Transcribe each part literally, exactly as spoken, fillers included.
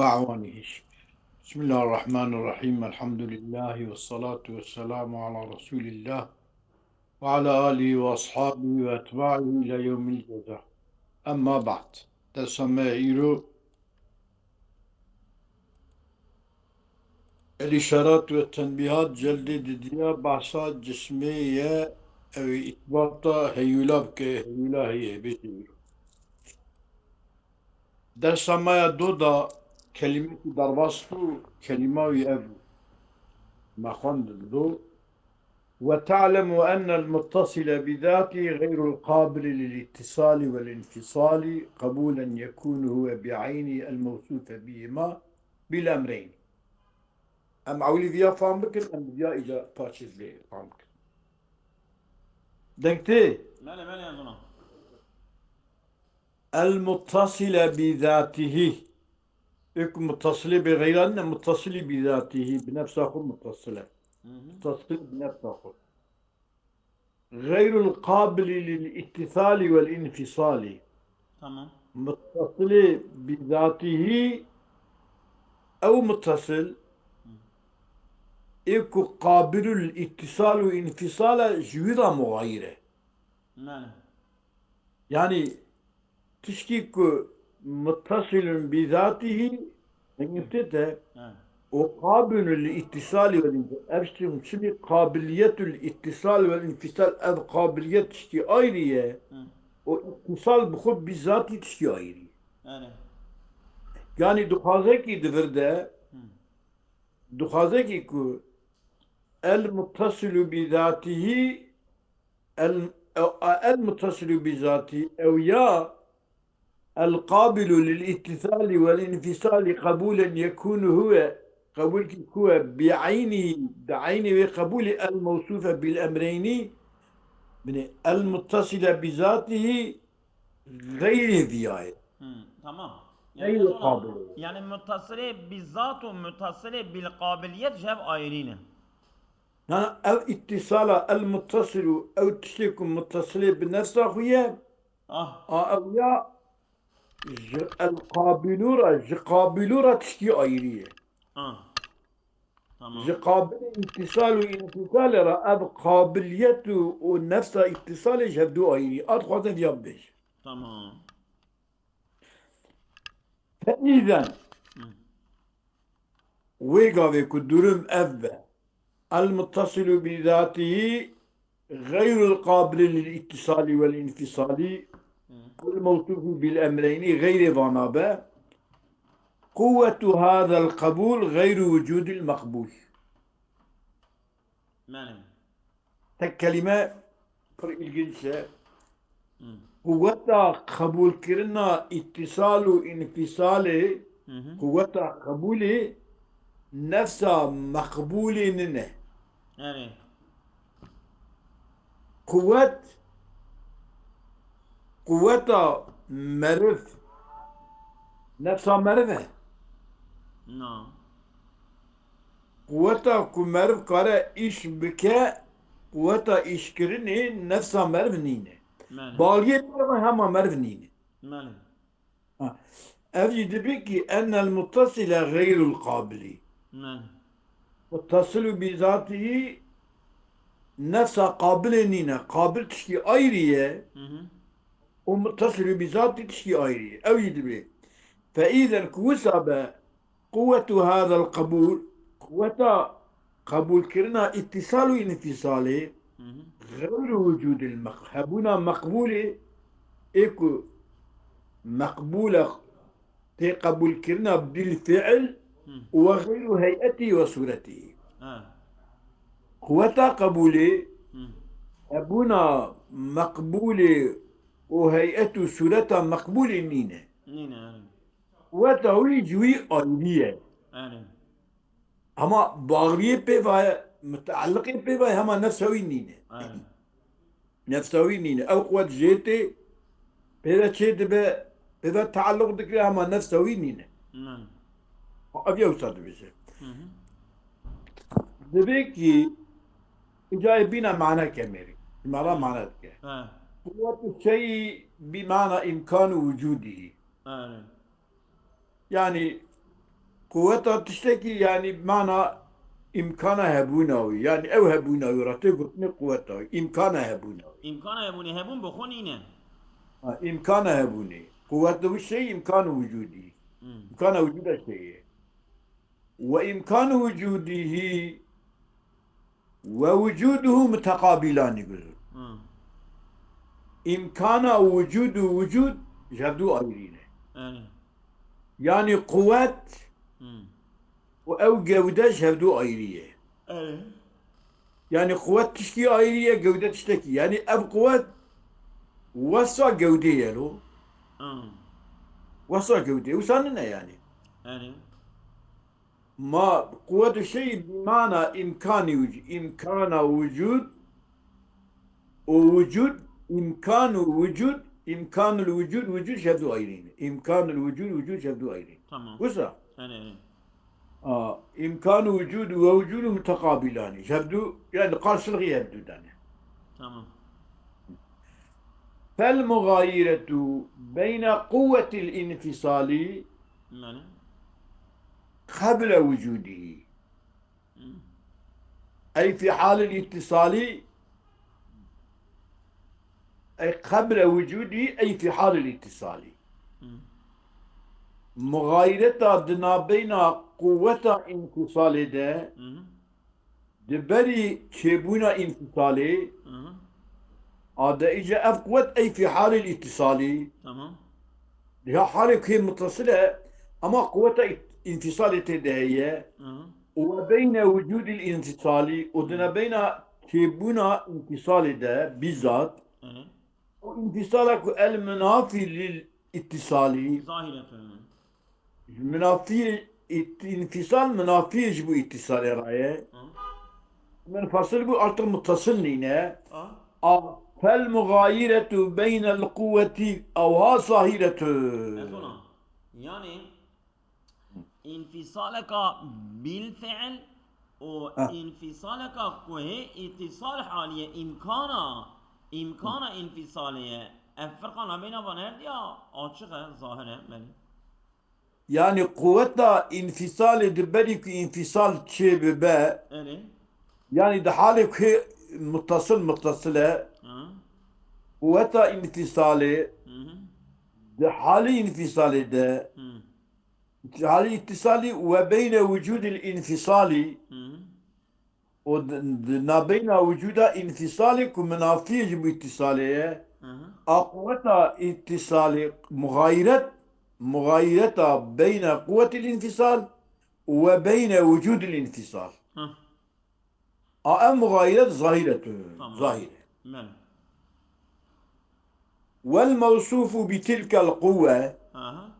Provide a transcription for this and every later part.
أعوانه. بسم الله الرحمن الرحيم. الحمد لله والصلاة والسلام على رسول الله وعلى آله وأصحابه وأتباعه إلى يوم الجزاء. أما بعد. Dersa me îro El-Îşarat ve Tenbîhat celdê didiya behsa cismê ye, ew ê îsbata heyûla bike, heyûla heye, bêjî îro. Dersa me ya do da kelîmekî derbas bû, kelîma wî ev bû. Me xwendin do. وتعلم أن المتصل بذاته غير القابل للاتصال والانفصال قبولا يكون هو بعينه الموصوف بهما بالأمرين. Em ewilî viya fam bikin, em viya îca paçê vê fam bikin. Deng tê? Mele, mele, yanzona. El muttasile bi zatihi. Ük muttasile bi geyran ne, muttasili bi zatihi, bi nefsa xwe muttasile. Hı hı. Muttasile bi nefsa xwe. Geyrul qabili lil ittisali vel infisali. Tamam. Muttasili bi zatihi, ew muttasil, ê ku qabilul ittisal û infisal e, ji wî re muxayir e. Mele. Yani, tişkî ku muttasilun bi zatihi, hingî tê te, He. û qabilun li ittisali vel infisal. Ev tiştî çimî qabiliyetul ittisal vel infisal, ev qabiliyet tiştî ayrî ye. Hı. Û ittisal bi xwe bi zatî tiştî ayrî ye. Yani. Yani, dixwaze kî di vir de, Hı. dixwaze kî ku el muttasilu bi zatihi, el, el muttasilu bi zati, ew ya el qabilu lil ittisali vel infisali qabulen yekunu huve, qebul kî huve bi eynî, bi eynî wê qebulî el mewsufe bil emreyni, binê el muttasile bi zatihi, geyrê viya ye. Hmm, tamam. Yani, Geyrê ona, qabil. Yani muttasile bi zat û muttasile bil qabiliyet ji hev ayrî ne. Yani ev ittisala el muttasilu, ev tiştê ku muttasilê bi nefsa xwe ye, Ah. a ev ya ji el qabilû re, ji qabilû re tiştî ayrî ye. Ah. Tamam. Ji qabilê îtîsal û înfîsalê re ev qabiliyet û, û nefsa îtîsalê ji hevdû ayrî. A dixwaze viya bibêje. Tamam. Fe îzen. Hı. Wê gavê ku durum ev be. El muttasilu bi zatihi geyrul qabili lil ittisali vel infisali. Hı. El mewsufu bil emreyni geyrê vana be. Quwwetu hazel qebul geyru wucudil meqbul. Menim. Tek kelîme pir ilginç e. Hı. Quweta qebûlkirina îtîsal û înfîsalê, Hı hı. quweta qebûlê nefsa meqbûlê nine. Yani. Quwet, quweta meriv, nefsa meriv e. Na. Quweta ku meriv kare îş bike, quweta îşkirinê nefsa meriv nîne. Mane. Baliyê meriv hema meriv nîne. Mane. Ha. Ev jî dibê ki ennel muttasile geyrul qabili. Mane. Muttasilu bi zatihi nefsa qabilê nîne. Qabil tişkî ayrî ye. Hı hı. Û muttasilu bi zatihi tişkî ayrî ye. Ev jî dibê. Fe îzen ku wisa be, quwwetu hazel qebûl, quweta qebûlkirina îtîsal û înfîsalê, Hı hı. geyru wicûdil meq-, hebûna meqbûlê, ê ku meqbûle tê qebûlkirina bil fiil Hı. û we geyru heyetî we sûretî. Ha. Quweta qebûlê, Hı. hebûna meqbûlê û heyet û sûreta meqbûlê nîne. Nîne, yani. Quweta wî ji wî ayrî ye. Yani. Hema baxriyê pê ve ye, mutaliqê pê ve ye, hema nefsa wî nîne. Yani. Nefsa wî nîne. Ew quwet jê tê, pê ve çê dibe, pê ve tealluq dikire, hema nefsa wî nîne. Yani. Ev ya wisa dibêje. Hı hı. Dibê ki, îca ê bîna mane kemêrî. Mala mane dike. He. Quwwetu şeyî bi mana îmkanu wucûdî. Yani. Yani, Quweta tiştekî, yanî mana îmkana hebûna wî. Yanî ew hebûna wî re tê gotinê quweta wî. Îmkana hebûna wî. Îmkana hebûnê, hebûn bi xwe nîne. Ha, îmkana hebûnê. Quweta wî şey îmkanu wicûdî. Hmm. Îmkana wicûda şey ye. Ve îmkanu wicûdîhî ve wicûduhu muteqabîlanî guzû. Hmm. Îmkana wicûd û wicûd ji hevdû ayrî ne. Yani. Yanî quwet Hmm. û ew gewde ji hevdû ayrî ye. Evet. Yanî quwet tişkî ayrî ye, gewde tiştekî. Yanî ev quwet wesa gewdê ye lo. Hmm. Wesa gewdê. Wisa nine yanî. Yani. Ma quwet û şey bi mana îmkanî wicûd, îmkana wicûd û wicûd, îmkan û wicûd, îmkanul wicûd, wicûd ji hevdû ayrî ne. Îmkanul wicûd, wicûd ji hevdû ayrî ne. Tamam. Wisa? Hene, hene. A, îmkan û wicûd ve wicûd muteqabîlanî. Ji hevdû, yani karşılığı hevdû dane. Tamam. Fel mugayiretu beyne quwwetil înfisali Yani. qeble wicûdihî. Hmm. Ey fi halil îttisalî, ey qebre wicûdî, ey fi halil îttisalî. Hmm. Muxayireta di nabeyna quweta înfisalê de, Hmm. di berî çêbûna înfisalê, Hmm. a de îca ev quwet ey fi halil îttisalî. Tamam. Ya halê ku yê muttasil e, ama quweta ît-, înfisalê tê de heye. Hı. Û we beyne wicûdil înfisalî, û di Hı. nebeyna çêbûna înfisalê de, bizzat, Hı. o înfisala ku el minafî lil îttisalî, Zahiretun. Minafî ît-, înfisal minafî ji bo îttisalê re ye. Hı. Munfasil bû, artık muttasil nîne. Ha? A, fel mugayiretu beynel quwweti ew ha zahiretu. Ez ona. Yani, înfisaleka bil fiil û Ha. înfisaleka ku hê îttisal haliye, îmkana, îmkana înfisalê ye. Ev firqa nabeyna van her diya açık e, zahir e, belê. Yani quweta înfisalê di berî ku înfisal çê bibe, Erê. yani di halê ku hê muttasil muttasil e, Hı. quweta înfisalê Hı hı. di halê înfisalê de, Hı. di halê îttisalî we beyne wicûdil înfisalî, Hı hı. û di, di nabeyna wicûda înfisalê ku minafiyê ji bo îttisalê ye, Hı hı. a quweta îttisalê muxayiret, muxayireta beyne quwetil înfisal û we beyne wicûdil înfisal. Hı. A ev muxayiret zahiret, Tamam. zahir e. Belê. Wel mewsûfu bi tilkel quwwe. Aha.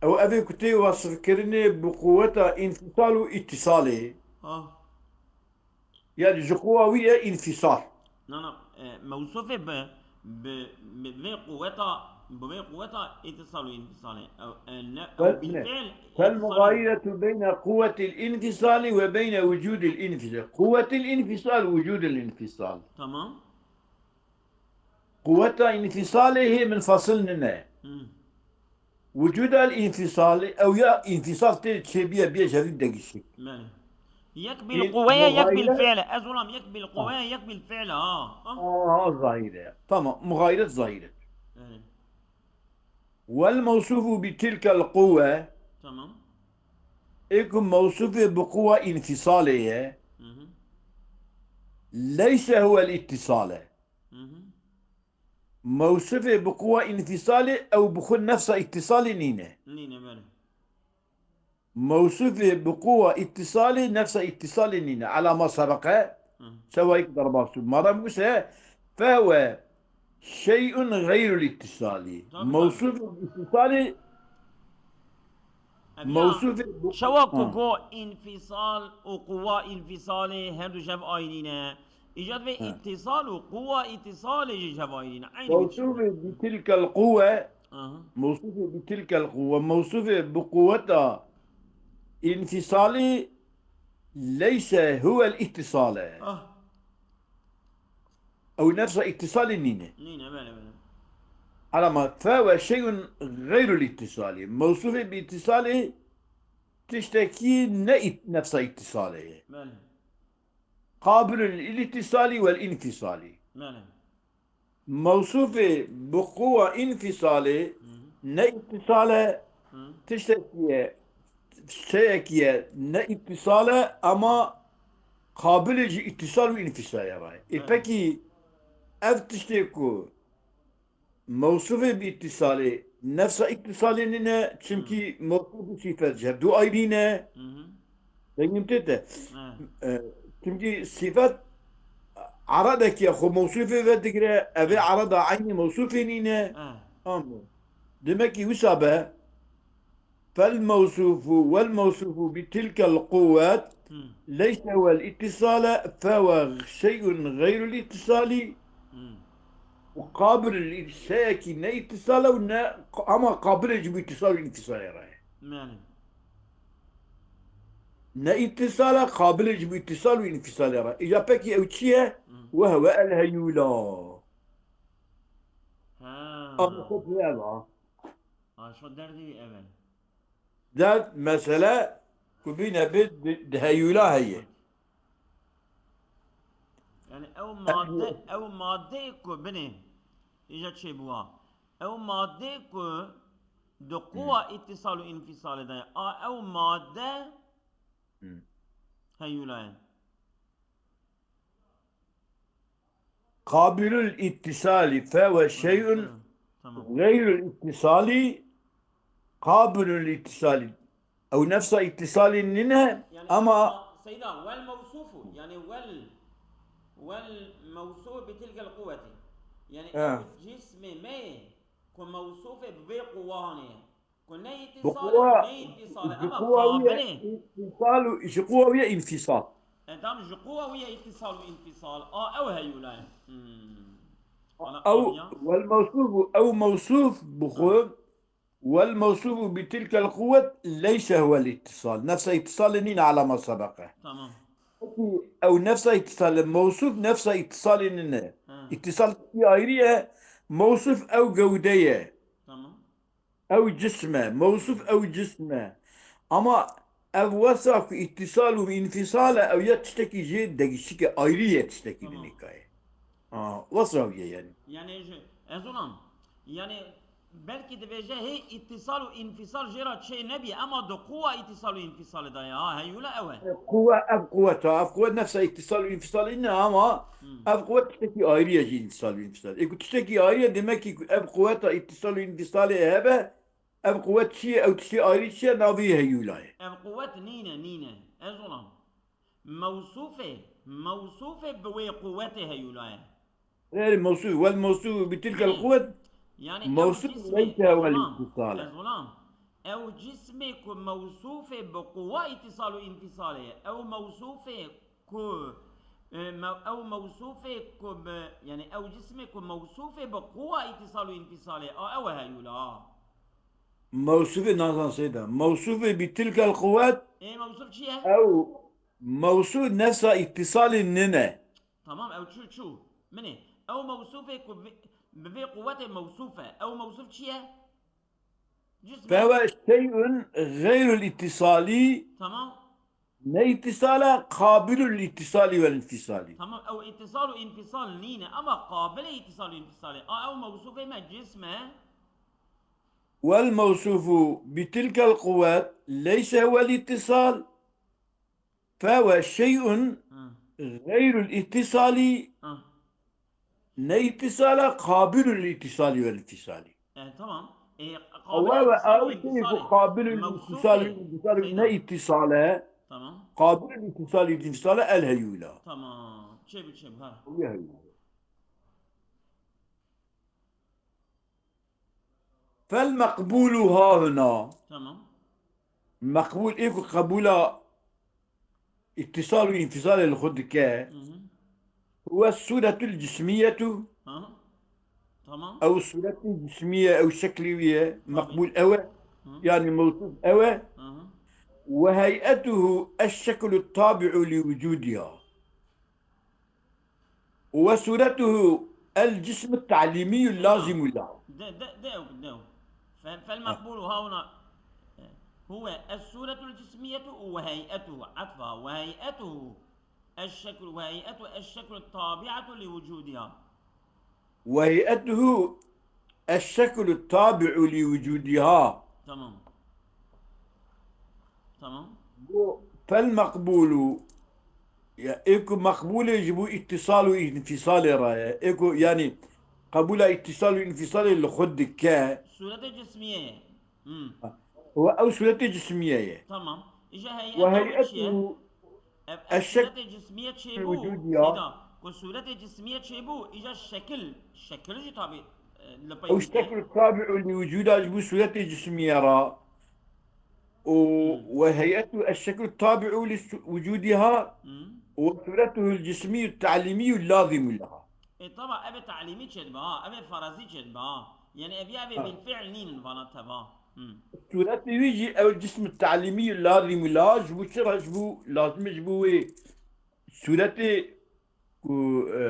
Ew evê ku tê wasifkirinê bi quweta înfisal û îttisalê. Ha. Yani ji quwa wî ye înfisal. Na, na, e, mewsûfê bi, bi, bi vê quweta, bi vê quweta îttisal û înfisalê. Ew, e, ne, ew Fel, bil ne. fiil Fel îttisalê. mugayiretu beyne quwetil înfisali ve beyne wicudil înfisal. Quwetil înfisal, wicudil înfisal. Tamam. Quweta înfisalê hê minfasil nine. Hmm. Wucudel înfisalê, ew ya înfisal tê çêbiye, biye jevî degişik. Belê. Yek bil Ê, quweye, yek bil muxayire- fiile. Ez olam yek bil quweye, yek bil fiile, ha. Ha? Aha, zahire. Tamam, muxayiret zahire. Belê. Wel mewsufu bi tilkel quwe. Tamam. Ê ku mewsufê bi quwa înfisalê ye. Hı hı. Leyse huwel îttisale. Hı hı. Mewsufê bi quwa înfisalê ew bi xwe nefsa îttisalê nîne. Nîne, belê. Mewsufê bi quwa îttisalê nefsa îttisalê nîne. Ela ma sebeqe, Hı. çawa yek derbas bû. Madem wise, fehuwe şey'un xeyrul îttisalî. Tabii, Mewsufê bi îttisalê Ev ya, Mewsufê bi-, çawa ku ha. go înfisal û quwa înfisalê her du jev aynî ne. Îca divê He. îttisal û quwa îttisalê jî jev aynî ne. Eynî Mewsufê bi tilkel quwe, Aha. mewsufê bi tilkel quwe, mewsufê bi quweta înfisalî leyse huwel îttisale. Ah. Ew nefsa îttisalê nîne. Nîne, belê, belê. Ela ma fe ve şeyun xeyrul îttisalî. Mewsufê bi îttisalê tiştekî ne ît-, nefsa îtîsalê ye. Belê. Qabilul îtîsalî wel înfîsalî. Belê. Mewsûfê bi quwa înfîsalê ne îtîsal e, Hı. tiştekî ye, şeyekî ye ne îtîsal e ama qabilê ji îtîsal û înfîsalê re ye. Ê Hı. pekî ev tiştê ku mewsûfê bi îtîsalê nefsa îtîsalê nîne, çimkî mewsûf û sîfet ji hevdû ayrî ne. Hı hı. Dengim tê te. Ha. E, Çimkî sîfet eradekî xwe mewsûfê vedigire, ev ê erada eynî mewsûfê nîne. Ha. Tamam. Demek ki wisa be. Fel mewsûfu wel mewsûfu bi tilkel quwwet Hı. leyse wel îtîsale fewe şey'un xeyrul îtîsalî Hı. û qabilul şeyekî ne îtîsale û ne ama qabilê ji bo îtîsal û înfîsalê re ye. Yani. Ne îtîsale qabilê ji bo îtîsal û înfîsalê re. Îca pekî ew çi ye? Ve hewe el heyûla. Ha. Ama xwe ev a. Ha, şu derdî ev e. Derd mesele ku bîne bi di, di heyûla heye. Yani ew madde, ew madde ku binê, îca çêbûwa. Ew madde ku di quwa îtîsal û înfîsalê de ye. A ew madde Hı. heyûla ye. Qabilul îtîsalî fewe şey'un Tamam. xeyrul îtîsalî qabilul îtîsalî. Ew nefsa îtîsalî nîne Yani ama Seyda, wel mewsûfu, yani wel, wel mewsûf bi tilkel quwweti. Yani Ha. ew cismê me ye ku mewsûfê bi vê quwanê ye. Ku ne Bi îtîsal quwa, e, ne îtîsal e, ji ama quwa wî ye qabilê. îtîsal û ji quwa wî ye înfîsal. E, tam ji quwa wî ye îtîsal û înfîsal. A ew heyûla ye. Hmm. Ana Ew aviya. wel mewsûf û ew mewsûf bi xwe wel mewsûf û bi tilkel quwwet leyse huwel îtîsal. Nefsa îtîsalê nîne ala ma sebeqe. Tamam. Peki ew nefsa îtîsalê, mewsûf nefsa îtîsalê nîne. Ha. Îtîsal tiştî ayrî ye, mewsûf ew gewde ye. Tamam. Ew cism e, mewsûf ew cism e. Ama ev wesa ku îtîsal û înfîsal e, ew ya tiştekî jê degişik e, ayrî ye tiştekî Tamam. nîne kayê. Ha, wesa wî ye yani. Yani ji, ez olam. Yani belkî dibêje hê îtîsal û înfîsal jê re çê nebî, ema di quwa îtîsal û înfîsalê de ye. Ha, heyûla ew e. Quwe, ev quwet e, ev quwet nefsa îtîsal û înfîsalê ne ama Hmm. ev quwet tiştekî ayrî ye ji îtîsal û înfîsal. Ê ku tiştekî ayrî ye, demek ki ku ev quweta îtîsal û înfîsalê hebe, ev quwet çi ye, ew tiştê ayrî çi ye, navê heyûla ye. Ev quwet nîne, nîne. Ez olam. Mewsûfê, mewsûfê bi wê quwetê heyûla ye. Xêr mewsûf, wel mewsûf bi tilkel Nî. quwet. Yani ew Mewsûf cismê, leyse ez huwel olam, îtîsal e. ez olam. Ew cismê ku mewsûfê bi quwa îtîsal û înfîsalê ye. Ew mewsûfê ku, e, me-, ew mewsûfê ku bi, yani ew cismê ku mewsûfê bi quwa îtîsal û înfîsalê ye. A ew e heyûla. Mewsûfê nazan seyda. Mewsûfê bi tilkel quwet. Ê mewsûf çi ye? Ew mewsûf nefsa îtîsalê nîne. Tamam, ew çû çû. Min ê. Ew mewsûfê ku bi, bi vê quwetê mewsûf e. Ew mewsûf çi ye? Cism e. Fewe şey'un xeyrul îtîsalî Tamam. ne îtîsal e, qabilul îtîsalî wel înfîsalî. Tamam, ew îtîsal û înfîsal nîne ama qabilê îtîsal û înfîsalê. A ew mewsûfê me cism e. Wel mewsûfu bi tilkel quwet leyse huwel îtîsal. Fewe şey'un Hı, xeyrul îtîsalî hı. ne îtîsal e, qabilul îtîsalî wel înfîsalî. E, tamam. E, Ewa ve ew şey'ê ku qabilul îtîsalî wel înfîsalî ne îtîsal e, Tamam. qabilul îtîsalî wel înfîsal e el heyûla. Tamam. Çê bi çê bi, ha. Ew ya heyûla. Fel meqbûlu hahuna. Tamam. Meqbûl ê ku qebûla îtîsal û înfîsalê li xwe dike. Hı hı. Huwe sûretul cismiyetu. Hı hı. Tamam. Ew sûretê cismiye, ew şeklî wî ye. Meqbûl ew e. Hı. Yani mewsûf ew e. Hı hı. Ve hey'etuhu eşşeklu tabi'u li wucudiha. Ve sûretuhu el cismu ta'limiyu lazimu lahu. De, de, de, de. Fel, fel meqbûlu hahuna. هو الصورة الجسمية وهيئته، عطفها، وهيئته الشكل، وهيئته الشكل الطابعة لوجودها. وهيئته الشكل الطابع لوجودها. Tamam. Tamam. Bu فالمقبول, ya, ê ku meqbûlê ji bo îtîsal û înfîsalê re ye. Ê ku, yanî, qebûla îtîsal û înfîsalê li xwe dike. Sûretê cismiyê ye. Hmm. Û ew sûretê cismiyê ye. Tamam. Îja Ve heyeta wî çi ye? hey'etuhu Ev, ev eşşek- sûretê cismiyê çêbû. vücud ya. Seyda, ku sûretê cismiyê çêbû, îja şekil, şekil jî tabî, e, li pey Ew dike. şekl tabi'u li vücuda ji bo sûretê cismiyê re. Û ve hey'etu eşşekl tabi'u li su- vücudiha. Hmm. Ve suretuhul cismiyyu ta'limiyyu lazimu leha. E, taba, ev ê ta'lîmî çêdibe ha, ev ê farazî çêdibe ha. Yani ev ya, ev ê Ha. bil fi'l nînin vana teva. Hmm. Sûretê wî jî ew cism ta'limiyyu lazimu leha, ji bo çi re, ji bo lazim e, ji bo wê sûretê ku, e,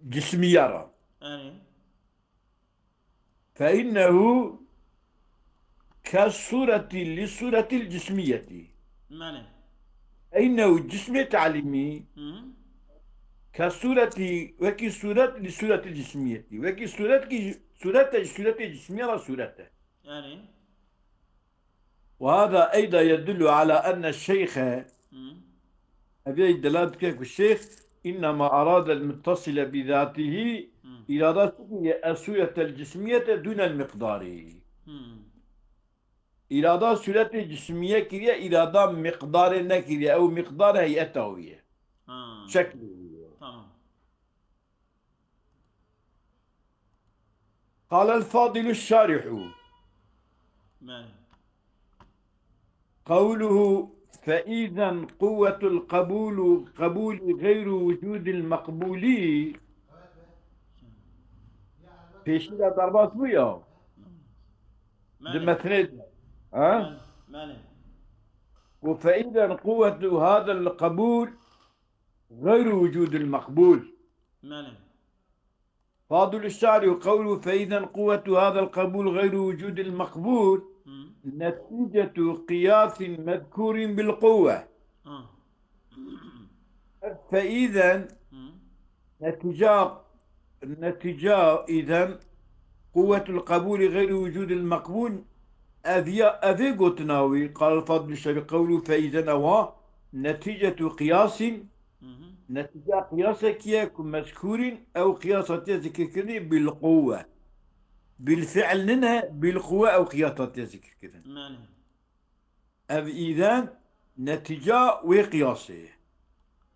cismiye re. Erê. فإنه كالصورة للصورة الجسمية. Mele. فإنه cismê ta'lîmî Hı hı. كالصورة, wekî sûret, للصورة الجسمية. Wekî sûret kî, sûret e, sûretê cismiyê re sûret e. Erê. وهذا أيضا يدل على أن الشيخ, Hı. ev yek delal dike ku şêx إنما أراد المتصل بذاته, Hı. îrada çi kiriye, الصورة الجسمية دون المقدار. Hı. Îrada sûretê cismiye kiriye, îrada miqdarê nekiriye. Ew miqdar heyeta wî ye. Ha. Şeklê wî ye. Tamam. قال الفاضل الشارح. Mele. قوله فإذا قوة القبول قبول غير وجود المقبول. Pêşî de derbas bû ya. Di Mele. Metnê de. Ha? Mele. وفإذا قوة هذا القبول غير وجود المقبول. Mele. فاضل الشارح قوله فإذا قوة هذا القبول غير وجود المقبول Hı. نتيجة قياس مذكور بالقوة. Ha. فإذا Hı. نتيجة، نتيجة إذا قوة القبول غير وجود المقبول. Ev ya, ev ê gotina wî, قال الفاضل الشارح قوله فإذا أوها نتيجة قياس Hı hı. Netîca qiyasekî ye ku mezkûrîn ew qiyas hatiye zikirkirinê bilquwe. Bilfi'l nine, bilquwe ew qiyas hatiye zikirkirin. Mele. Ev îden netîca wê qiyasê ye.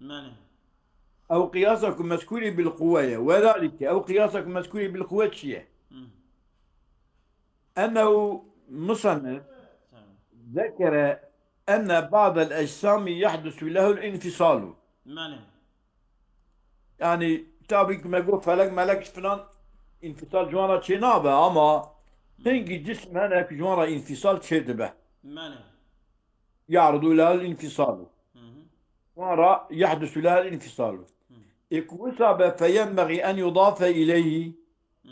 Mele. Ew qiyasa ku mezkûrî bilquwe ye. Wedalîke ew qiyasa ku mezkûrî bilquwe çi ye? Hı. Ennehu musannif Tamam. zekere enne ba'del ecsamî yahdusu lehul infisalu. Mele. Yani tabî ki me got felek melek filan înfisal ji wan re çê nabe ama hingî cism hene ku ji wan re înfisal çê dibe. Mele. Ya'rudu lehul infisalu. Hı hı. Wan re yahdusu lehul infisalu. Ê ku wisa be feyenbexî en yudafe ileyhi. Hı.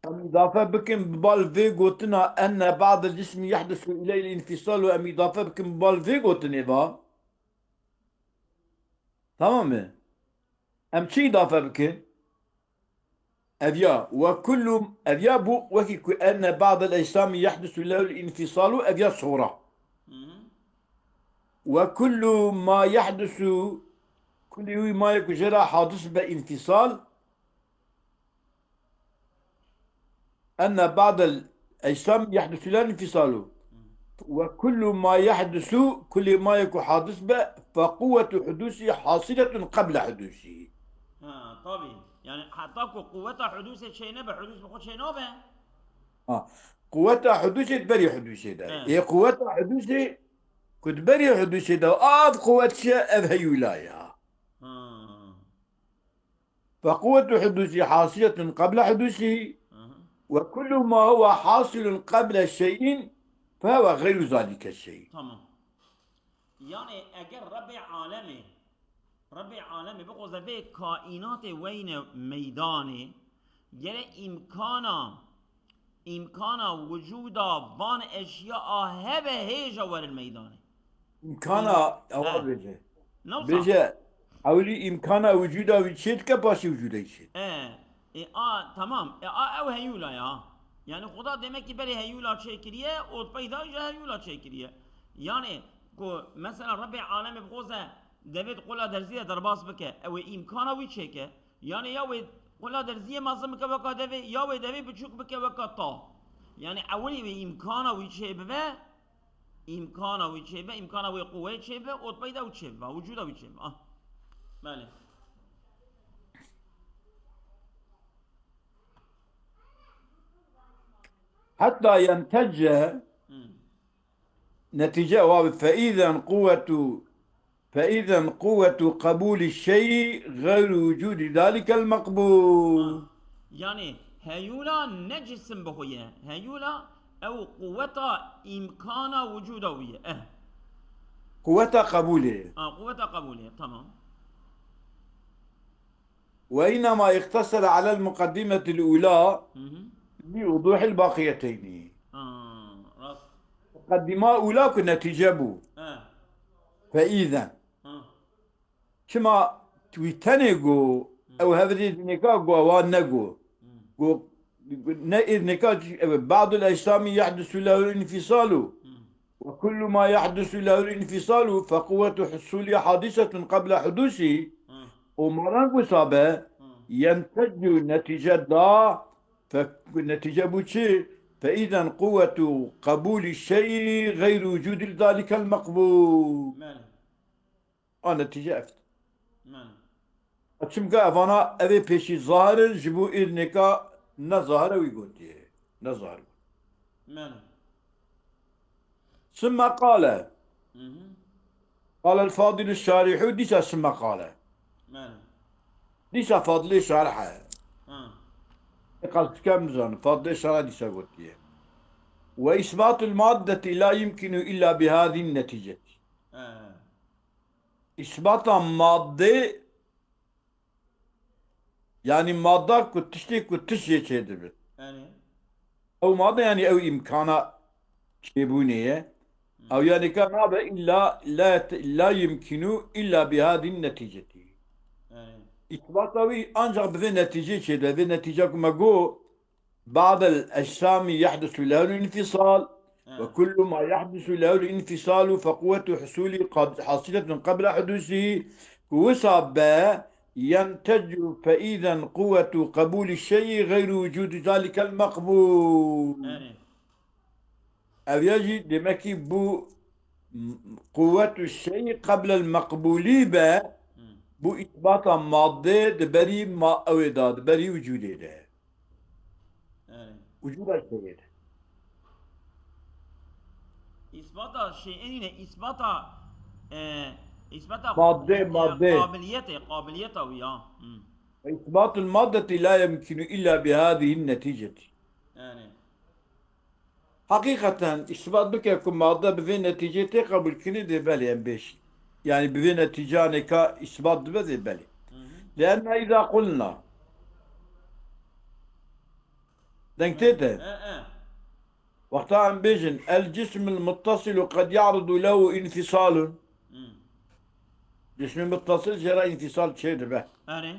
Em îdafe bikin bi bal vê gotina enne ba'del cismi yahdusu ileyhil infisalu, em îdafe bikin bi bal vê gotinê va. Tamam mı? Em çi îdafe bikin? Ev ya, ve kullu, ev ya bu wekî ku enne ba'del ecsamî yahdusu lehul infisalu, ev ya sora. Hı hı. Ve kullu ma yahdusu, kulî wî ma ye ku jê re hadis be înfisal, enne ba'del ecsamî yahdusu lehul infisalu. Ve kullu ma yahdusu, kulî ma ye ku hadis be, fe quwwetu hudusi hasiletun qebla hudusi. Ha, tabî. Yani heta ku quweta hudusê çê nebe, hudus bi xwe çê nabe. Ha, quweta hudusê di berî hudusê de. Evet. Ê quweta hudusê ku di berî hudusê de, av quwet çi ye, ev heyûla ya. Ha. Fe quwwetu hudusi hasiletun qebla hudusi Hı hı. ve kullu ma huwa hasilun qebla şey'in fe huwa gayru zalike şey. Tamam. Yani eger Rebbê alemê, Rebbê alemê bixwaze vê kaînatê weyne meydanê, gere îmkana îmkana wicûda van eşya a hebe hêja werin meydanê. Îmkana, ewa bêje. Ne wisa? Bêje, ewlî îmkana wicûda wî çê dike, paşê wicûda wî çê dike. E, e, a, tamam. E, a, ew heyûla ya. Yani Xuda demek ki berê heyûla çêkiriye, û peyda jî heyûla çêkiriye. Yani ku mesela Rebbê alemê bixwaze devê di qula derzî de derbas bike, ew ê îmkana wî çêke. Yani ya wê qula derziyê mezin bike weka devê, ya wê devê biçûk bike weka ta. Yani ewilî wê îmkana wî çêbibe, îmkana wî çêbe, îmkana wê quweyê çêbe, û peyda wî çêbe, wicûda wî çêbe. Ah. Belê. Hatta yentecce, Hmm. netîce ewa bi, fe îzen quwwetu, fe îzen quwwetu qebûlî şeyî xeyru wucûdî zalikel meqbûl. Ha. Yani heyûla ne cisim bi xwe ye. Heyûla ew quweta îmkana wicûda wî ye. Eh. Quweta qebûlê. Ha, quweta qebûlê, tamam. Ve innema iqtasara alel muqeddimetil ula Hı hı. li wuduhil baqiyeteyni. Ha, rast. Muqeddima ula ku netîce bû. He. Fe îzen. Ha. Çima wî tenê got, Hı. ew hevrê dinêka got, ewa negot. Hı. Got, ne îznêka, ew, ba'dul ecsamî yehdusu lehul înfîsalu. Hı. Ve kullu ma yahdusu lehul înfîsalu fe quwwetu husûlî hadîsetun qebla hudûsî. Hı. Û manan wisa be, Hı. yenteccu netîce da, fe, netîce bû çi? Fe îzen quwwetu qebûlî şeyî xeyru wucûdî zalikel meqbûl. Belê. A netîce ev. Belê. Çimka evana evê pêşî zahir in, ji bo îznêka ne zahir e wî gotiye. Ne zahir. Belê. Sümme qale. Hı hı. Qale el-Fadil Şarihû, dîsa sümme qale. Belê. Dîsa Fadilê Şarih e. Ha. Qas dikem bizanim, Fadilê Şarih dîsa gotiye. Ve isbatul maddeti la yumkinu illa bi hadî netîceti. He. Îsbata madde, yani madda ku tiştê ku tişt jê çêdibin. Yani. Ew madde yani ew îmkana çêbûnê ye. Hı. Ew yani ka nabe illa la, la yumkinu illa bi hadî netîcetî. Yani. Îsbata wî ancak bi vê netîcê çêde. Vê netîca ku me got, بعض الأجسام يحدث له الانفصال، Ha. وكل ما يحدث له الانفصال فقوة حصوله قد حاصلة قبل حدوثه. Ku wisa be, ينتج فإذا قوة قبول الشيء غير وجود ذلك المقبول. Yani. Ev ya jî demekî bû m-, quwwetu şeyî qeblel meqbûlî be, Hmm. bû îsbata madde di berî ma-, ewê de, di berî wicûdê de. Yani. Wicûda şeyê de. Îsbata şeyê nîne, îsbata, e, îsbata Madde, e, madde. Qabiliyetê, qabiliyeta wî ya. Hmm. Îsbatul maddeti la yemkinu illa bi hadihi netîceti. Yani. Heqîqeten îsbat bike ku madde bi vê netîcê tê qebûlkirinê dê belê em bêjin. Yani bi vê netîcanê ka îsbat dibe dê belê. Hı hı. Lienna îza qulna. Deng tê te? E, e. Wexta em bêjin, el cismul muttasilu qed ya'rudu lehu înfîsalun. Hı. Cismê muttasil jê re înfîsal çê dibe. Erê.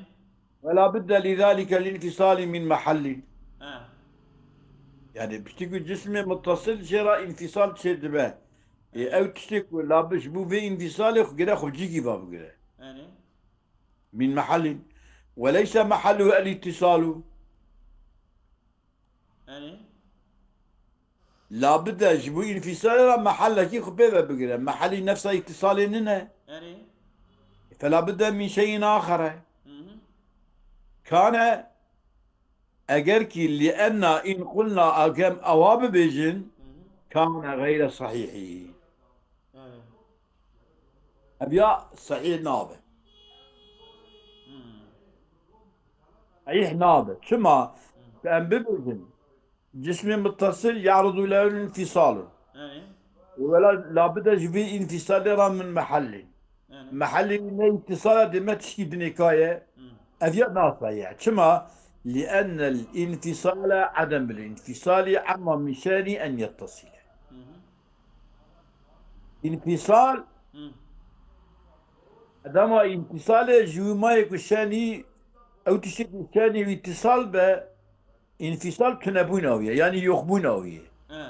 Ve la budde li zalike l-înfîsalî min mehellin. He. Yani piştî ku cismê muttasil jê re înfîsal çê dibe. Ê, Erê. ew tiştê ku la bi-, ji bo vê înfîsalê xwe gire xwe cîkî va bigire. Erê. Min mehellin. Ve leyse mehelluhu el-îtîsalu. Erê. Labide ji bo înfîsalê re mehellekî xwe pê ve bigire. Mehellî nefsa îtîsalê nine. Erê. Felabide min şeyin axere. Hı hı. Kane, eger kî li enna în qulna agem ewa bibêjin, Hı hı. kane xeyre sehîhî. Erê. Ev ya sehîh nabe. Hmm. Sehîh nabe. Çima? Hmm. Em bibêjin, cismê muttasil ya'rudu lehul înfîsalun. Erê. Wela labide ji vê înfîsalê re min mehellî. Erê. Mehellî ne îtîsala dê me tişkî dinê kaye. Hmm. Ev ya nasehîh ye. Çima? لأن الانفصال عدم الانفصال عما من شأنه أن يتصل. Hı hı. Înfîsal, Hı. Dema înfîsalê ji wî mayê ku şenî, ew tiştê ku şenî îtisal be, înfîsal tunebûna wî ye, yanî yoxbûna wî ye. He.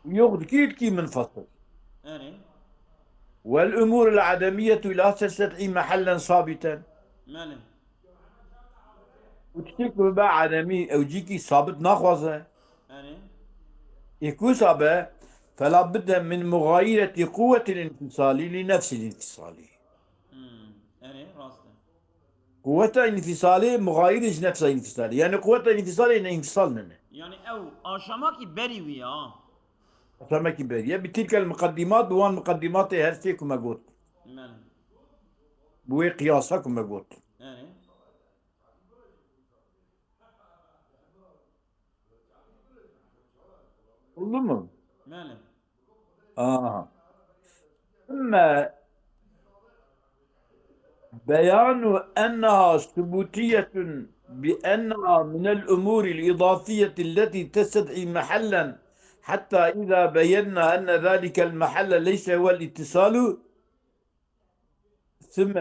Yox dikî, dikî munfasil. Erê. والأمور العدمية لا تستدعي محلا ثابتا. Belê. Û tiştê ku bibe edemî, ew cîkî sabit naxwaze. Erê. Ê ku wisa be, فلا بد من مغايرة قوة الانفصال لنفس الانفصال. Hmm, erê, rast e. Quweta înfîsalê muxayîr e ji nefsa înfîsalê. Yani quweta înfîsalê ne înfîsal nene. Yani ew aşamakî berî wî ya. Aşamakî berî ye. Bi tilkel muqeddimat, bi wan muqeddimatê her sê ku me got. Belê. Bi wê qiyasa ku me got. Erê. Oldu mu? Belê. Aha. ثم بيان أنها ثبوتية بأنها من الأمور الإضافية التي تستدعي محلا، حتى إذا بينا أن ذلك المحل ليس هو الاتصال، ثم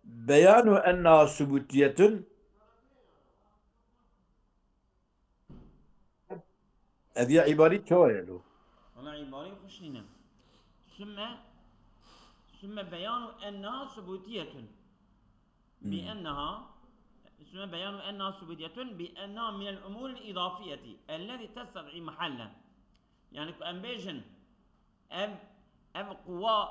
بيان أنها ثبوتية. Ev ya îbarî çawa ye lo? Wala îbarî xweş nîne. Sümme, sümme beyanu enneha subutiyetun. Bi Hmm. enneha, sümme beyanu enneha subutiyetun bi enneha minel umuril idafiyeti elleti tested'i mahallen. Yani ku em bêjin, ev, ev quwa,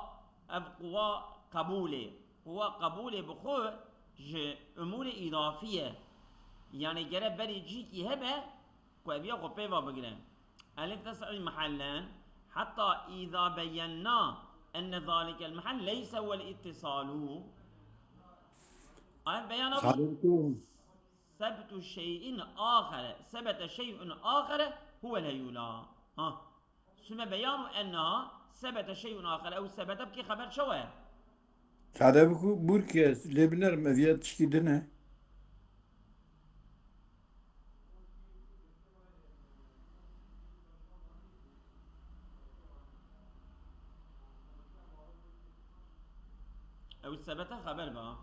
ev quwa qebûlê, quwa qebûlê bi xwe ji umûrê îdafî ye. Yani gere berî cîkî hebe ku ev ya xwe pê ve bigire. Elif tes'î mehallen, heta îza beyenna enne zalikel mehal leyse huwel ittisalu. Ev beyana bû. Sebtu şey'in axere, sebete şey'un axere huwel heyula. Ha. Süme beyanu enneha sebete şey'un axer. Ew sebete bikê xeber çawa ye? Sade biku burke lê binerim ev ya tiştî din e. Ew sebete xeber ba.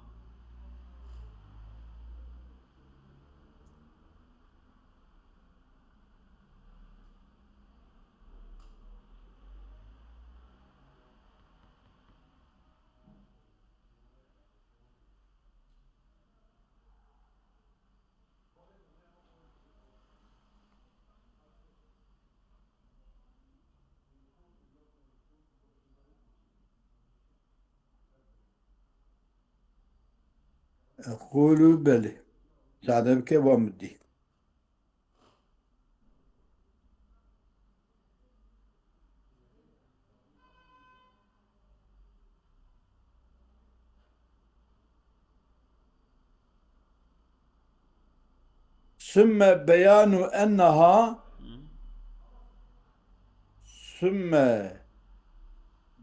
Eqûlû belê. Sade bike, ba min dî. Sümme beyanu enneha, Hı. sümme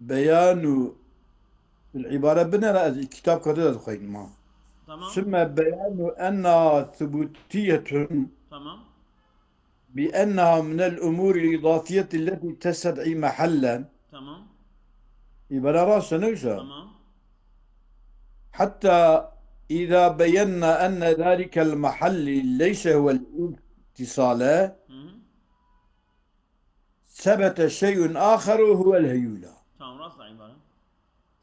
beyanu, îbare binere, ez kitap kate de dixweynim ha. Tamam. Sümme beyanu enneha subutiyetun. Tamam. بأنها من الأمور الإضافية التي تستدعي محلا. Tamam. Îbare rast e, ne wisa? Tamam. حتى إذا بينا أن ذلك المحل ليس هو الاتصال، Hı hı. ثبت شيء آخر وهو الهيولة. Tamam, rast e îbare.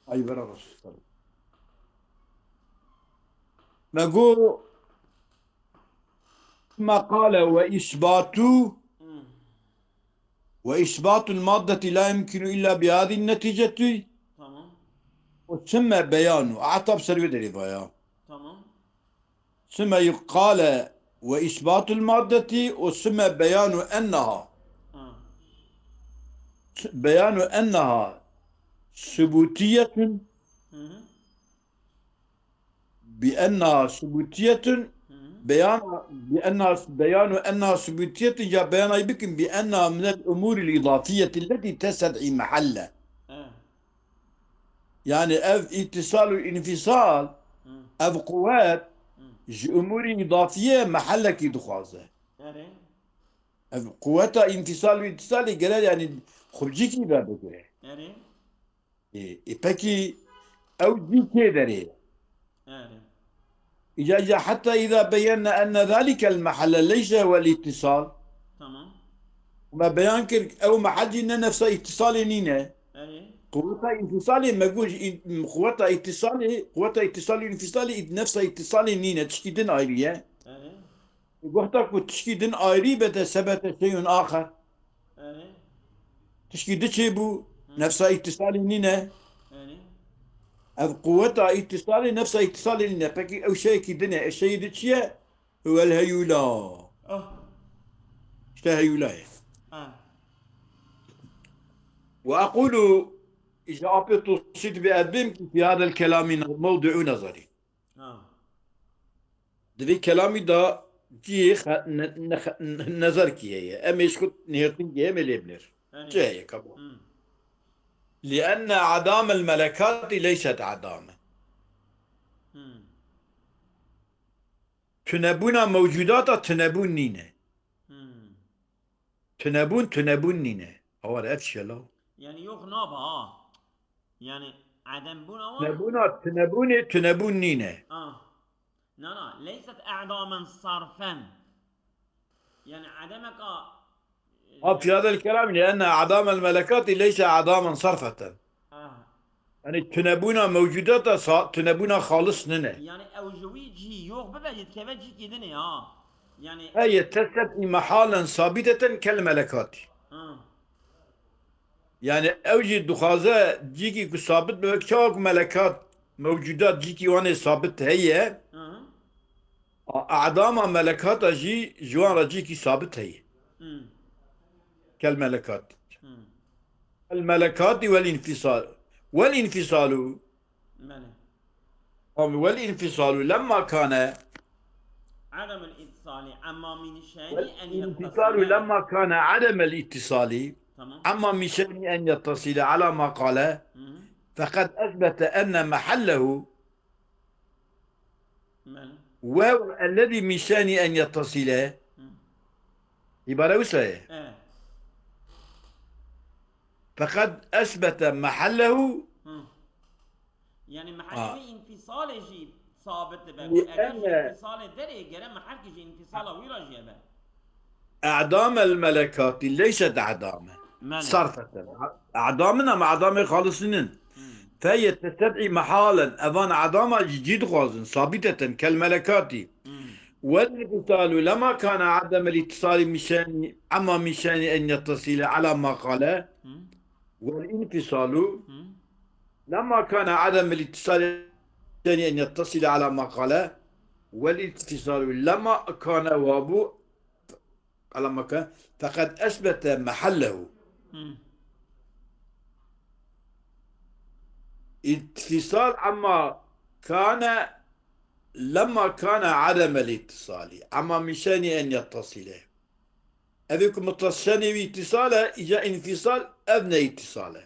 Ay, îbare rast e. Me got, ثم قال وإثبات، Hmm. وإثبات المادة لا يمكن إلا بهذه النتيجة. Tamam. ثم بيان. Ata bi ser wê derê va ya. Tamam. ثم قال وإثبات المادة ثم بيان أنها. Ha. بيان أنها ثبوتية. Hı hı. بأنها ثبوتية، Hı hı. بيان، بأنها، بيان أنها ثبوتية، ya beyanayî bikin, بأنها من الأمور الإضافية التي تستدعي محلا. Evet. Yani ev îtisal û înfîsal, Hı. ev quwet, Hı. ji umûrî îdafî ye, mehellekî dixwaze. Erê. Ev quweta înfîsal û îtîsalê gere, yanî xwe bi cîkî ve bigire. Erê. Ê, ê, pekî ew cî kê derê ye? Erê. Îca, îca, heta îza beyyenne enne zalikel mehelle leyse huwel îtîsal. Tamam. Me beyan kir, ew mehel jî ne nefsa îtîsalê nîne. Erê. Quweta înfîsalê me got, î-, quweta îtîsalê, quweta îtîsalê û înfîsalê î-, nefsa îtîsalê nîne, tişkî din ayrî ye. Erê. Wexta ku tişkî din ayrî be de sebete şeyun axer. Erê. Tişkî di çê bû, Hı. nefsa îtîsalê nîne. Erê. Ev quweta îtîsalê, nefsa îtîsalê nîne. Pekî ew şeyekî din e. E, şeyî di çi ye? Huwel heyûla. Ah. İşte heyûla ye. Ha. Ve aqulu, îca apê tosît bi edbim ki fi hadel kelami mewdi'u nazari. Ha. Di vê kelamî de cihê xe-, ne-, ne-, xe-, ne-, nezerkî heye. Em ê ji xwe nihêrtinkî em ê lê binêr. Yanî. Çi heye kabo? Hmm. Li enne adamel melekatî leyset adame. Hmm. Tunebûna mewcudata tunebûn nîne. Hmm. Tunebûn, tunebûn nîne. Awar ev çi ye law? Yani yok naba ha. Yani adem buna var. Tunebûna, tunebûnê, tunebûn nîne. Ah. Na, na. Leyset a'damen sarfen. Yani ademeka, e, Ha, fi hadel kelam, li enne a'damel melekatî leyse a'damen sarfeten. Ah. Yani tunebûna mewcudata sa-, tunebûna xalis nine. Yani ew ji wî cî yok bibe, yê dikeve cîkî dinê ha. Yani Heye tesebî mehalen sabiteten kel melekatî. Ha. Yani ew jî dixwaze cîkî ku sabit be, çawa ku melekat, mewcudat cîkî wan ê sabit heye, Hı hı. a-, adama melekata jî ji wan re cîkî sabit heye. Hı. Kel melekat. Hı. El melekati vel infisal. Vel infisalu. Belê. Abi, vel infisalu lemma kane. Ademul ittisali, emma min şe'ni en yettasile. Vel infisalu lemma kane ademel ittisali. Tamam. Emma min şe'ni en yettasile ala ma kale. Hı hı. Feqad esbete enne mehallehu. Belê. Ve ellezî min şe'ni en yettasile. Hı. Îbare wisa ye. Evet. Feqad esbete mehallehu. Hı. Yani Ha. mehellê înfîsalê jî sabit dibe. Li Eger jî enne înfîsalê derê gere mehellkî jî înfîsala wî re jî hebe. A'damel melekatî leyset a'dame. Mele. Sarfeten. A'dam in ama a'damê xalis nin. Hmm. Fe yetested'î mehalen. Evan a'dama jî cî dixwazin. Sabiteten kel melekatî. Hmm. Vel infisalu lema kana ademel ittisali min şe'ni, emma min şe'ni en yettasile ala ma kale. Hmm. Vel infisalu Hı. lema kana ademel ittisali en yettasile ala ma kale. Vel infisalu lema kana wabu ala ma kale. Feqad esbete mehallehu. Hı. İnfisal amma kana lema kana ademel ittisali. Amma min şe'ni en yettasile. Ev ê ku mutas-, şe'nê wî îtîsal e, îca înfîsal, ev ne îtîsal e.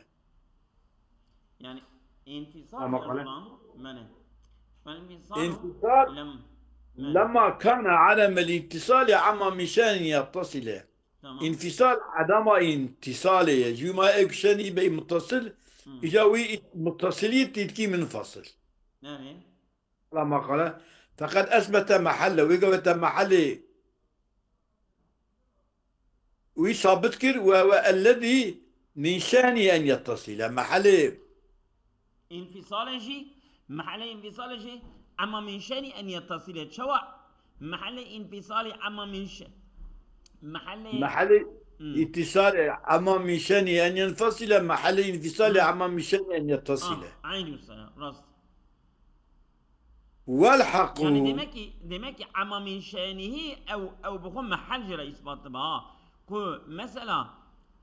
Yani înfîsal Ama ya kale- ulan, mene. Şuan înfîsal Înfîsal, lem-, mene. Lema kana ademel îtîsali amma min şe'ni yettasile. Tamam. Înfîsal adama înfîsalê ye. Jûma ek şe'nî bey muttasil, Hı. îca wî ît-, muttasilî tîtkî minfasil. Yani Ala ma qale. Feqad esbete mehallehu. Wê gavete mehalê wî sabit kir we, we ellezî min şe'ni en yettasile. Mehalê Înfîsalê jî, mehalê înfîsalê jî, emma min şe'ni en yettasile. Çawa? Mehalê înfîsalê emma min şe-, mehalê Mehalê Hmm. îtîsalê emma min şe'ni en yenfasile, mehalê înfîsalê Hmm. emma min şe'ni en yettasile. Ah, aynı usta, rast. Wel haqu. Yani demek ki, demek ki emma min şe'nihi ew, ew bi xwe mehel jê re îsbat dibe ha. Ku mesela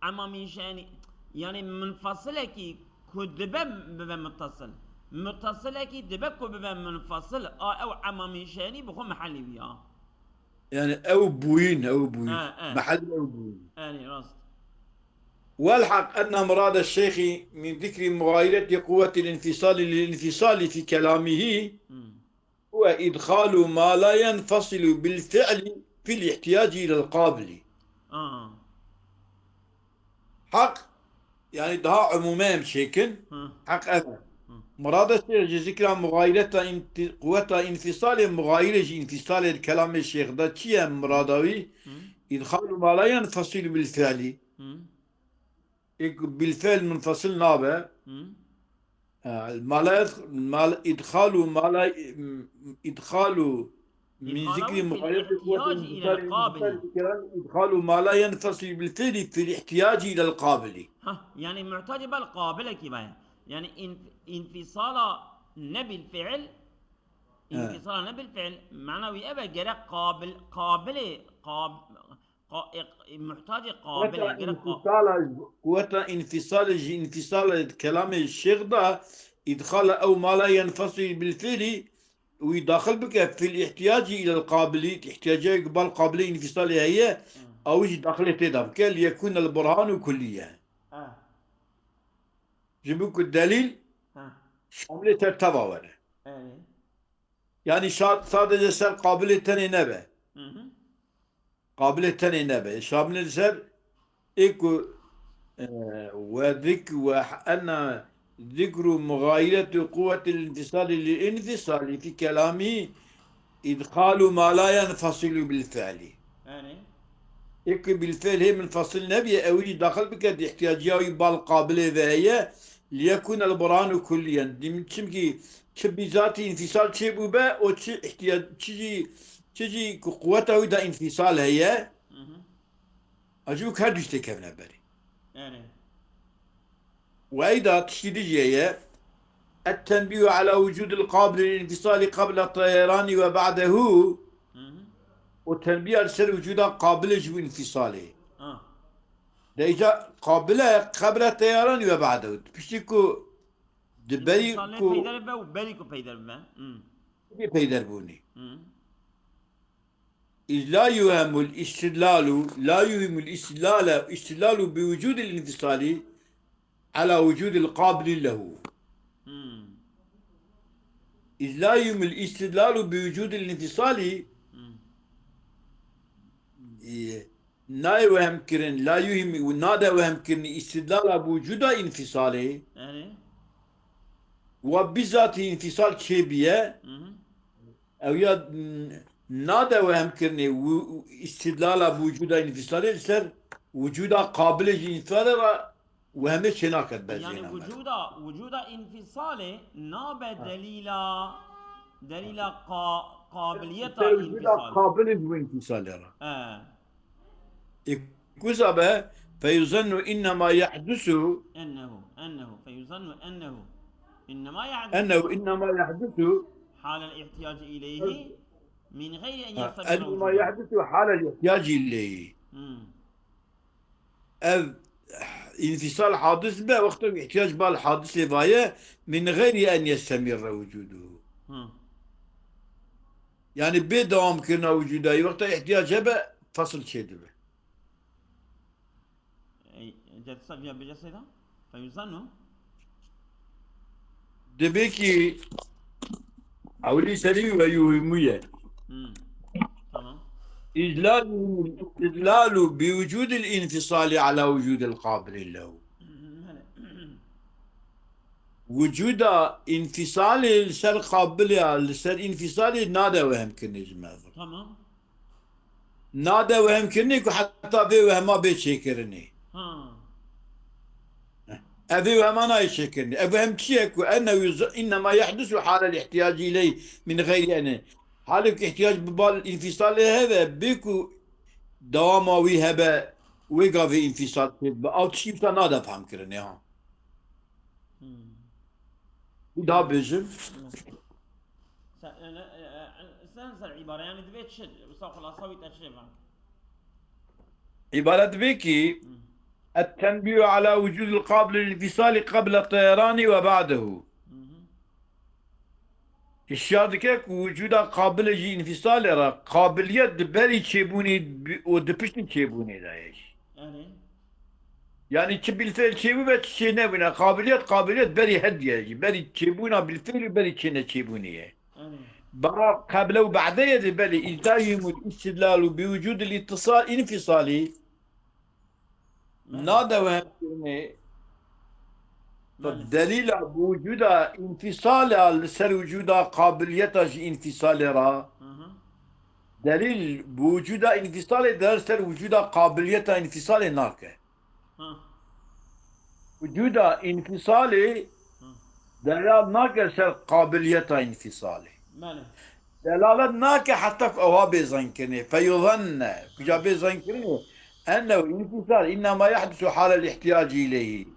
emma min şe'ni, yani munfasilekî ku dibe bibe muttasil. Muttasilekî dibe ku bibe munfasil. A ew emma min şe'ni bi xwe mehelê wî ya. Yani ew bûyîn, ew bûyîn. E, e. Mehel ew bûyîn. Erê, rast. والحق أن مراد الشيخ من ذكر مغايرة قوة الانفصال للانفصال في كلامه Hmm. هو إدخال ما لا ينفصل بالفعل في الاحتياج إلى القابل. Aa. Heq, yani daha umûme em çêkin. Hı. Heq ev e. Hı. Murada şêx ji zikra muxayireta inti-, quweta înfîsalê, muxayirê ji înfîsalê di kelamê şêx de çi ye murada wî? Hı. إدخال ما لا ينفصل بالفعل. Hı. Êk bilfe'l munfasil nabe. Hı. E, ma la yed-, ma la, idxalu ma la, idxalu min zikri muxayerati quwweti infisalî, idxalu ma la yenfasil bil fi'li fil ihtiyaci ilel qabili. Ha, yani muhtacî bel qabilekî be. Yani in-, infisala ne bil fi'l, infisala ne bil fi'l, mana wî ev e, gerek qabil, qabilê, qab-, Qa-, e, e, muhtacê qabil e, Quweta gerek qa- înfisala, quweta înfisal ji înfisal kelamê şêx da, îdxala ew ma la yenfasil bil fi'lî, wî daxil bike fil ihtiyacî ilel qabiliyet, ihtiyacê ku bal qabilê înfisalê heye, Hmm. ew jî daxilê tê de bike, liyekûnel burhanu kulliye. Ha. Ji bo ku delîl Ha. şamilê ser teva were. Evet. Yani şa-, sadece ser qabilê tenê nebe. Hı hı. Qabilê tenê nebe. Şamilê ser ê ku, e, we zik-, we ena zikru muxayiretu quwwetil infisali lil infisali fi kelamî idxalu ma la yenfasilu bil fi'li. Yani? Ê ku bil fi'l hê munfasil nebiye, ew jî daxil bike di ihtiyaciya wî bal qabilê ve heye, liyekûnel burhanu kulliyen. Dim-, çimkî çi bîzatî înfîsal çêbûbe, o çi ihtiya-, çi jî, çi jî ku quweta wî de înfîsal heye, Hı hı. a ji wî her du jî têkevine berê. Yani. Û eyda tiştî dî jî heye, التنبيه على وجود القابل للانفصال قبل الطيران وبعده. Hı hı. O tenbîya li ser wicûda qabilê ji bo înfîsalê. Ha. De îca qabile qebla teyaran we ba'dehu. Piştî ku di berî Înfisal ne ku peyder be û berî ku peyder be. Hmm. Bê peyder bûnî. Hmm. Îz la yuhemul istidlalu, la yuhimul istidlale, istidlalu bi wucudil infisali ala wucudil qabili lehu. Hmm. Îz la yuhimul istidlalu bi wucudil infisali, Hmm. e, nayê wehemkirin, la yuhim û nade wehemkirinî îstidlala bi wucuda înfisalê. Yani. Wa bizatî înfisal çêbiye, Hı hı. ew ya n-, nade wehemkirinê wu-, îstidlala bi wucuda înfisalê li ser wucuda qabilê ji înfisalê re wehmê çênaket Yani bezêna me. Vucuda, vucuda înfisalê nabe Ha. delîla, delîla qa-, qabiliyeta Ser vucuda înfisalê. qabilê ji înfisalê re. He. Ê kuza be, feyuzannu innema yahdusu. Ennehu, ennehu, feyuzannu ennehu. İnnema yahdusu. Ennehu innema yahdusu. Halel ihtiyaci ileyhi. Min gayri en Ha, yastamira ennema vucudu. yahdusu halel ihtiyaci ileyhi. Hmm. Ev înfisal hadis be, wexta ku ihtiyac bal hadisê vaye, min gayri en yastamira vucudu. Hmm. Yani bê dewam kirina wucudayî, wexta ihtiyac hebe, fasl çêdibe. Ey, Cedîsa viya bêje seyda? Feyuzannu? Dibê ki ewlî serî ve yuhimu ye. Hmm. Tamam. İz la yuhimul istidlalu bi wucudil infisali ala wucudil qabili lehu. Hmm, hele. Wucuda înfisalê li ser qabilê, li ser înfisalê nade wehemkirinê ji me ve. Tamam. Nade wehemkirinê ku heta vê wehma bê çêkirinê. Ha. Ev vê wehma nayê çêkirinê. Ev wehm çi ye ku ennehu yuz-, innema yahdusu halel ihtiyacî ileyh min gayri ene. Halê ku ihtiyac bi bal înfisalê hebe, bê ku dewama wî hebe, wê gavê înfisal çêdibe. Ew tiştî wisa nade fehmkirinê, ha. Hmm. Daha bêjim. Ser, e, e, e, sen ser îbare, yani divê çi? Wisa xulasa wî te çi ve? Îbare divê ki, Hmm. التنبيه على وجود القابل للانفصال قبل الطيران وبعده. Hı hı. Hişyar dike ku wicûda qabilê ji înfisalê re qabiliyet di berî çêbûnê bi-, û di piştî çêbûnê de ye jî. Erê. Yani çi bilfe'l çêbûbe, çi çênebûne. Qabiliyet, qabiliyet berî hediye jî. Berî çêbûna bilfe'l û berî çêneçêbûnê ye. Erê. Bara qeble û be'de ye de belê, îltayîm û îstidlal û bi wicûd îtisal înfisalî. Belê. Nadewem kirinê. Belê. Delîla bi wicûda înfisalê a li ser wicûda qabiliyeta ji înfisalê ra. Hı hı. Delîl bi wicûda înfisalê de li ser wicûda qabiliyeta înfisalê nake. Hı. Wicûda înfisalê Hı. delal nake ser qabiliyeta înfisalê. Belê. Delalet nake heta ku ewa bê zankirinê. Feyuzenne. Kuca bê zankirinê. Ennehu înfisal înnema yehdusu halel îhtiyacî ileyhî.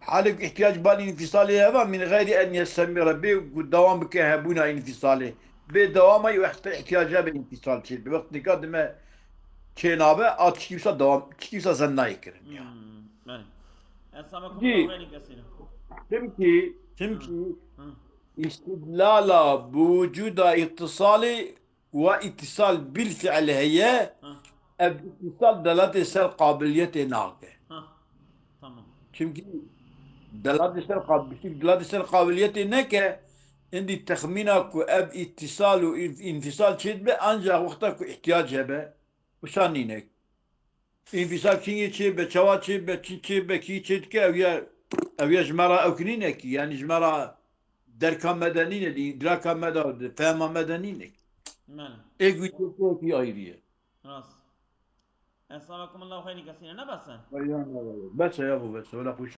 Halê ku îhtiyac bal înfisalê heva min xeyrî en yestemîre bê ku dewam bike hebûna înfisalê. Bê dewama wextê îhtiyac hebe înfisal çê. Bi wextê ka dime çênabe a tiştî wisa dewam, tiştî wisa zen nayê kirin ya. Hmm, belê. Esame Jî. Kumla xeyrî kesîne. Çimkî, çimkî Hı. îstidlala bi wicûda îtisalê wa îtisal bil fi'l heye, Hı. ev îtisal delatê ser qabiliyetê nake. Hı. Tamam. Çimkî delatê ser qab-, çimkî delatê ser qabiliyetê neke, indî texmîna ku ev îtisal û înf-, înfisal çêdibe, ancak wexta ku îhtiyac hebe, wisa nîne. Înfisal kîngê çêbe, çawa çêbe, çi çêbe, kî çêdike, ew ya, ew ya ji me ra ew ki nîne kî, yanî ji me ra derka me de nîne, îdraka me de, fehma me de nîne. Belê. Êk wî çêkekî ayrî ye. Rast. Esame Kumla xeyrî kesîne, ne bes e? Vay ya, vay ya. Bes e ya bu, bes e. Wela xweş.